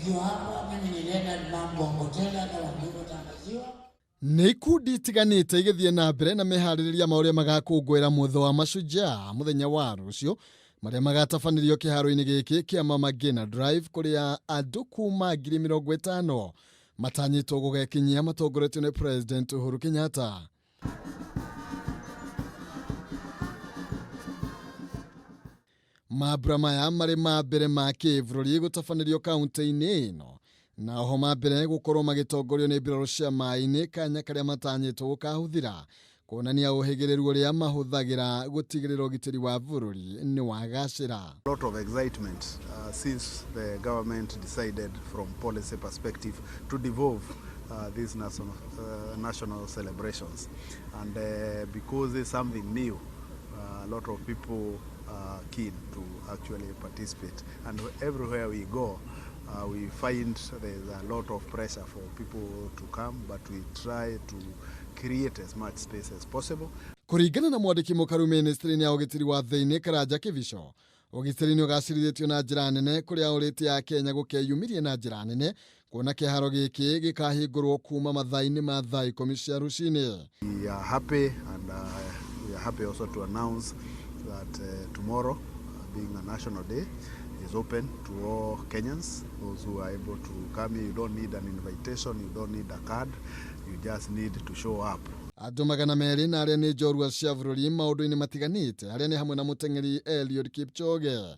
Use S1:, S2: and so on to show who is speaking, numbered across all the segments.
S1: Nikiwa hapa mimi ni Leonard Mambo Mbotela kama mlivyotangaziwa.
S2: Nĩ ikundi itiganĩte igĩthiĩ na mbere na meharĩrĩria ma ũrĩa magakũngũĩra mũthĩ wa mashujaa mũthenya wa rũciũ marĩa magatabanĩrio kĩharo-inĩ gĩkĩ kĩa Mama Ngina Drive kũrĩa andũ kuma 50,000 matanyĩtwo gũgekinyia matongoretio nĩ President Uhuru Kenyatta. Mambura maya marĩ ma mbere ma kĩbũrũri gũtabanĩrio kaunti-inĩ ĩno na oho ma mbere gũkorwo magĩtongorio nĩ mbirarũ cia maĩ-inĩ kanya karĩa matanyĩtwo gũkahũthĩra kuonania ũhĩgĩrĩru ũrĩa mahũthagĩra gũtigĩrĩra ũgitĩri wa bũrũri nĩ wagacĩra.
S3: A lot of excitement since the government decided from policy perspective to devolve these national celebrations, and because it's something new, a lot of people are keen to actually participate, and everywhere we go we find there's a lot of pressure for people to come, but we try to create as much space as possible.
S2: Kũringana na mwandĩki mũkaru ministry-inĩ ya ũgitĩri wa thĩinĩ Karanja Kibicho, ũgitĩri nĩ ũgacĩrithĩtio na njĩra nene kũrĩa ũrĩtie a Kenya gũkeyumĩria na njĩra nene kuona kĩharo gĩkĩ gĩkahingũrwo kuma mathaa-inĩ ma thaa 10 cia rũcinĩ.
S3: We are happy, and we are happy also to announce that tomorrow, being a national day, is open to all Kenyans, those who are able to come here. You don't need an invitation, you don't need a card, you just need to show up.
S2: Andũ 200 na arĩa nĩ njorua cia bũrũri maũndũ-inĩ matiganĩte arĩa nĩ hamwe na mũteng'eri Eliud Kipchoge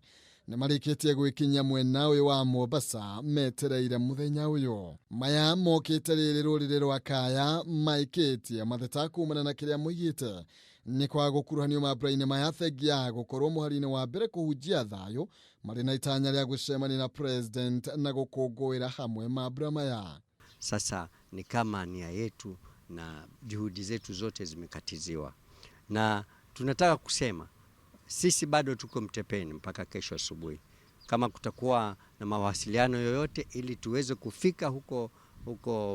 S2: nĩ marĩkĩtie gwĩkinyia mwena ũyũ wa Mombasa metereire mũthenya ũyũ. Maya mokĩte rĩrĩ rũrĩrĩ rwa Kaya maikĩtie mateta kumana na kĩrĩa moigĩte nĩ kwaga gũkuruhanio mambura-inĩ maya thengia ya gũkorwo mũhari-inĩ wa mbere kũhunjia thayũ marĩ na itanya rĩa gũcemania na president na gũkũngũĩra hamwe mambura maya.
S4: Sasa ni kama nia yetu na juhudi zetu zote zimekatiziwa, na tunataka kusema sisi bado tuko Mtepeni mpaka kesho asubuhi. Kama kutakuwa na mawasiliano yoyote ili tuweze kufika huko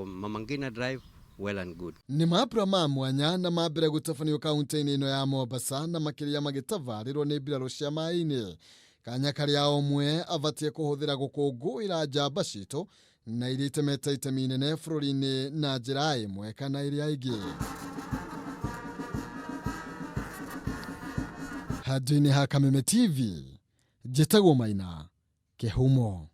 S4: Mama Ngina Drive, well and good.
S2: Nĩ mambura ma mwanya na ma mbere gũtabanio kaunti-inĩ ĩno ya Mombasa na makĩria magĩtabarĩrwo nĩ mbirarũ cia maĩ-inĩ. Kanya karĩa o ũmwe abatiĩ kũhũthĩra gũkũngũĩra njamba citũ na iria itemete itemi inene bũrũri-inĩ na njĩra ĩmwe kana ĩrĩa ĩngĩ. Handũ-inĩ ha Kameme TV, njĩtagwo Maina Kĩhumo.